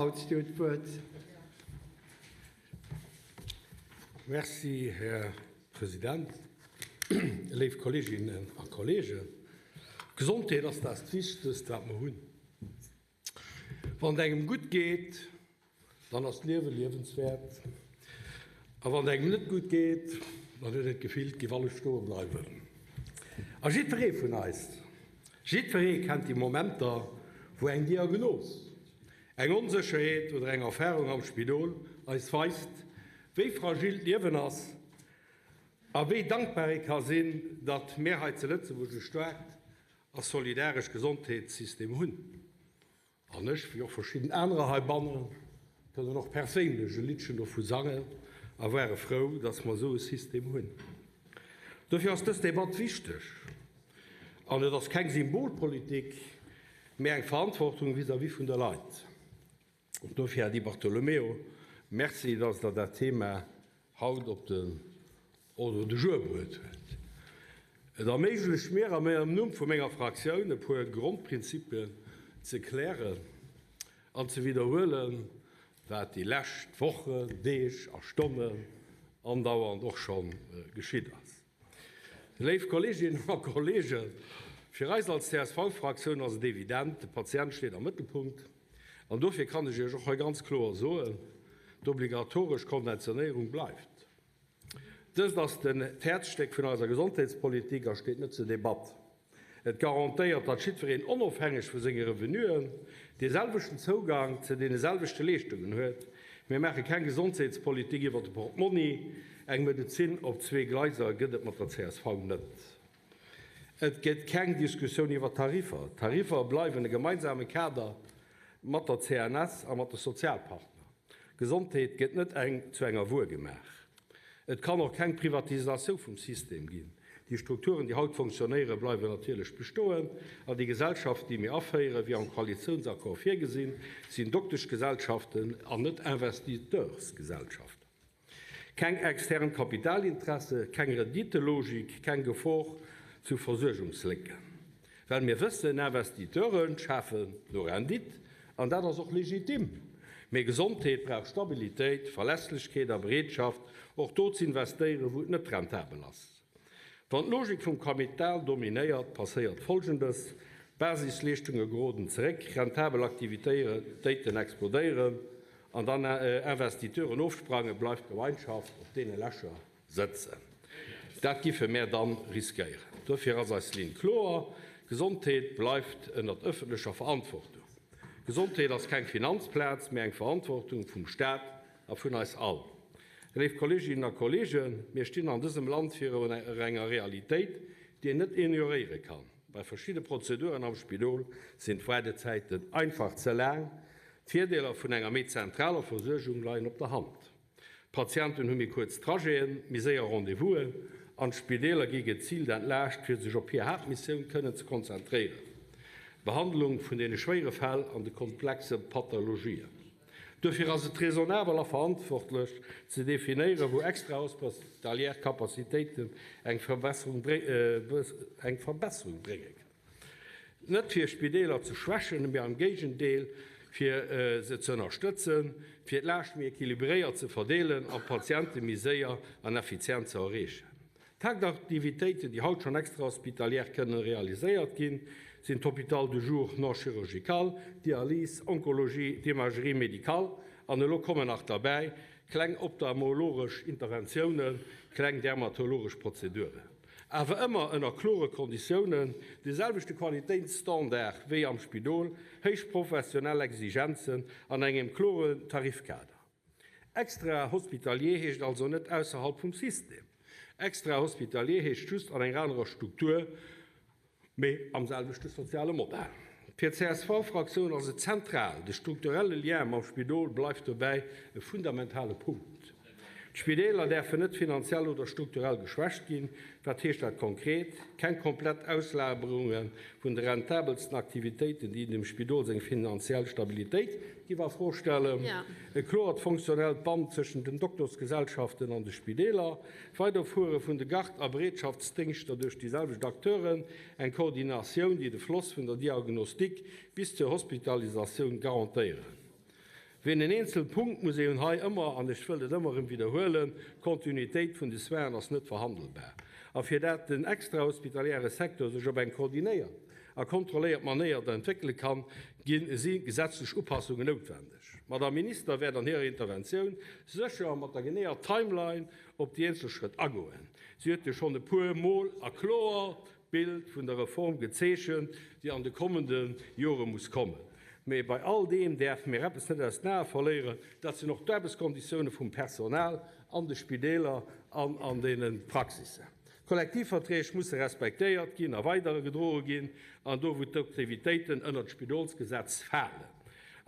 Spautz, Dir hutt d'Wuert. Merci, Här President. Léif Kolleeginnen a Kolleegen, d'Gesondheet ass dat Wichtegst, wat mer hunn. Wann et engem gutt geet, dann ass d'Liewe liewenswäert. A wann et engem net gutt geet, dann huet een d'Gefill, et géif alles stoe bleiwen. A jiddweree vun eis, jiddweree kennt déi Momenter, wou eng Diagnos, eng Onsécherheet oder eng Erfarung am Spidol eis weist, wéi fragil d'Liewen ass a wéi dankbar ee ka sinn, datt mär hei zu Lëtzebuerg e staarkt a solidaresch Gesondheetssystem hunn. An ech, wéi och verschidden anerer heibannen, kënnen och perséinlech e Liddchen dovu sangen a ware frou, dass mer esou e System hunn. Dofir ass dës Debatt wichteg. An et ass keng Symbolpolitik, mä eng Verantwortung vis-à-vis vun de Leit. An dofir, Här Di Bartolomeo, Merci, dass Der dat Thema haut op den Ordre du jour bruet huet. Et erméiglecht mir, am Numm vu menger Fraktioun e puer Grondprinzipien ze klären an ze widderhuelen, wat déi lescht Wochen, Deeg a Stonnen andauernd och scho geschitt ass. Léif Kolleeginnen a Kolleegen, fir eis als CSV-Fraktioun ass et evident, De Patient steet am Mëttelpunkt. An dofir kann ech Iech och hei ganz kloer soen, D'obligatoresch Konventionéierung bleift. Dëst ass den d'Häerzstéck vun eiser Gesondheetspolitik a steet net zur Debatt. Et garantéiert, datt jiddwereen onofhängeg vu senge Revenuen dee selwechten Zougang ze deene selwechte Leeschtungen huet. Mir maache keng Gesondheetspolitik iwwer de Portmonni. Eng Medezin op zwee Gleiser gëtt et mat der csv net. Et gëtt keng Diskussioun iwwer Tariffer. D'Tariffer bleiwen e gemeinsame Kader mat der CNS a mat de Sozialpartner. Gesondheet gëtt net eng zu enger Wuer gemaach. Et kann och keng Privatisatioun vum System ginn. Déi Strukturen, déi haut fonctionnéieren, bleiwen natierlech bestoen. An déi Gesellschaften, déi mir aféieren, wéi am Koalitiounsaccord virgesinn, sinn Dokteschgesellschaften an net Investiteursgesellschaften. Keng extern Kapitalinteresse, keng Renditelogik, keng Gefor zu Versuergungslécken. Well mir wëssen, Investiteure schafen no Rendite, an dat ass och legitim. Mee Gesondheet brauch Stabilitéit, Verlässlechkeet a Bereetschaft, och do z'investéieren, wou et net rentabel ass. Wann d'Logik vum Kapital dominéiert, passéiert Folgendes, D'Basisleeschtunge geroden zeréck, rentabel Aktivitéiten explodéieren an dann Investiteuren ofsprangen, bleift d'Gemeinschaft op deene Lächer sëtzen. Dat giffe mär dann riskéieren. Dofir ass eis Linn kloer, Gesondheet bleift ënnert ëffentlecher Verantwortung. Gesondheet ass keng Finanzplaz, mee eng Verantwortung vum Staat a vun eis all. Léif Kolleeginnen a Kolleegen, mir stinn an dësem Land virun enger Realitéit, déi een net ignoréiere kann. Bei verschidde Prozeduren am Spidol sinn d'Waardezäiten einfach ze laang. D'Virdeeler vun enger méi zentraler Versuergung leien op der Hand. D'Patienten hu méi kuerz Trajeten, méi séier Rendez-vousen an d'Spideeler gi geziilt entlaascht, fir sech op hir Haaptmissioun kënnen ze konzentréieren, d'Behandlung vun deene schwéiere Fäll an de komplexe Pathologien. Duerfir ass et raisonnabel a verantwortlech ze definéieren, wou extrahospitalière Capacitéiten eng Verbesserung brénge kënnen. Net fir Spideeler ze schwächen, mee am Géigendeel, fir se ze ënnerstëtzen, fir d'Laascht méi equilibréiert ze verdeelen an d'Patiente méi séier an effizient ze erreechen. D'Haaptaktivitéiten, déi haut schonn extrahospitalière kënnen realiséiert ginn, sinn d'Hôpital de jour non chirurgical, d'Dialys, Onkologie, d'Imagerie médicale an elo kommen nach derbäi kleng ophtalmologesch Interventiounen, kleng dermatologesch Prozeduren. Awer ëmmer ënner klore Konditiounen, de selwechte Qualitéitsstandard wéi am Spidol, héich professionell Exigenzen an engem kloren Tarifkader. Extra-hospitalier heescht also net ausserhalb vum System. Extra-hospitalier heescht just an enger anerer Struktur, mee am selwechte soziale Modell. Fir d'CSV-Fraktioun ass et zentral, de strukturelle Lien mam Spidol bleift dobäi e fundamentale Punkt. D'Spideeler däerfen net finanziell oder strukturell geschwächt ginn. Wat heescht dat konkret? Keng komplett Auslagerunge vun de rentabelsten Aktivitéiten, déi dem Spidol seng finanziell Stabilitéit giff a Fro stellen. E kloert funktionellt Band tëschent den Doktorsgesellschaften an de Spideeler. D'Weiderfuere vun de Gard a Bereetschaftsdéngschter duerch déi selwecht Acteuren. Eng Koordinatioun, déi de Floss vun der Diagnostik bis zur Hospitalisatioun garantéieren. Ween en eenzele Punkt muss een hei ëmmer, an ech wëll et ëmmer erëm widderhuelen, D'Kontinuitéit vun de Soinen ass net verhandelbar. A fir dat den extrahospitaliäre Secteur sech op eng koordinéiert a kontrolléiert Manéier entwéckele kann, si gesetzlech Upassungen noutwendeg. D'Madamm Minister wäert an hirer Interventioun sécher mat der geneeër Timeline op déi eenzel Schrëtt agoen. Si huet jo schonn e puermol a kloer d'Bild vun der Reform gezeechent, déi an de kommende Jore muss kommen. Mee bei all deem däerfe mir eppes net aus den Ae verléieren, Dat sinn och d'Aarbechtskonditioune vum Personal an de Spideeler an an deene Praxissen. D'Kollektivverträg musse respektéiert ginn a weidergedroe ginn, an do wou d'Aktivitéiten ënnert d'Spidolsgesetz falen.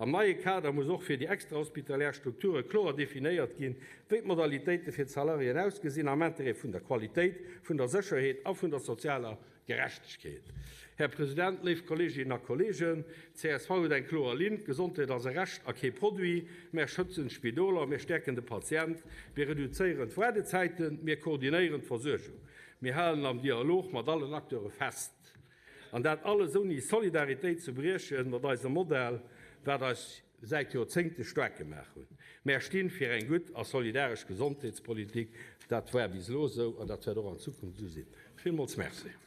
Am neie Kader muss och fir déi extrahospitaliär Strukture kloer definéiert ginn, wéi d'Modalitéite fir d'Salariéen ausgesinn, am Interêt vun der Qualitéit, vun der Sécherheet a vun der sozialer Gerechtegkeet. Här President, léif Kolleeginnen a Kolleegen, csv huet eng kloer Linn, D'Gesondheet ass e Recht a kee Produit. Mär schützen d'Spidoler, mir stäerken de Patient, mir reduzéieren d'Waardezäiten, mir koordinéieren d'Versuergung, mir halen am Dialog mat allen Acteure fest. An dat alles ouni Solidaritéit ze brieche mat eisem Modell, wat eis säit Joerzéngte staark gemaach hunn. Mär sti fir eng gutt a solidaresch Gesondheetspolitik. Dat war bis elo esou an dat wäert och an Zukunft esou sinn. Villmools Merci.